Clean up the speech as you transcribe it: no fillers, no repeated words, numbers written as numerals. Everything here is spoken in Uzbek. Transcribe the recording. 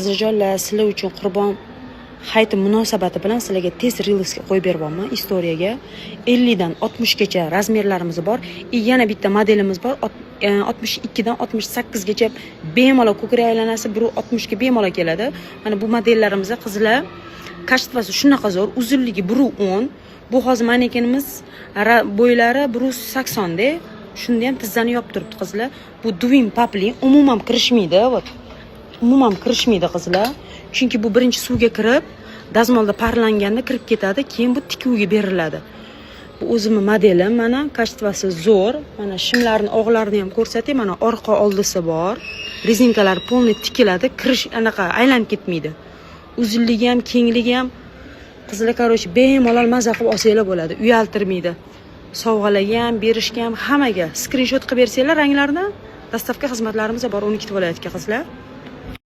Qizlarjonlar, sizlar uchun Qurbon hayiti munosabati bilan sizlarga tez reelsga qo'yib beryapman, istoriyaga. 50 dan 60 gacha размер larimiz bor. И yana bitta modelimiz bor, 62 dan 68 gacha bemalol, ko'krak aylanasi 1,60 ga bemalol keladi. Mana bu modellarimiz, qizlar, качество si shunaqa zo'r, uzunligi 1,10. Bu hozir manekenimiz bo'ylari 1,80da, shunda ham tizzani yopib turibdi, qizlar. Bu двин поплин, umuman kirishmaydi, вот, umuman kirishmaydi, qizlar, chunki bu birinchi suvga kirib, dazmolda parlanganda kirib ketadi, keyin bu tikuvga beriladi. Bu o'zimni modelim, mana, качество si zo'r. Mana shimlarni, og'larini ham ko'rsatay. Mana orqa oldisi bor, rezinkalari полный tikiladi, kirish anaqa aylanib ketmaydi. Uzunligi ham, kengligi ham, qizlar, короче, bemalol maza qilib olsanglar bo'ladi, uyaltirmaydi. Sovg'alarga ham, berishga ham, hammaga. Skrinshot qilib bersanglar ranglarni, доставка xizmatlarimiz bor 12 ta viloyatga, qizlar.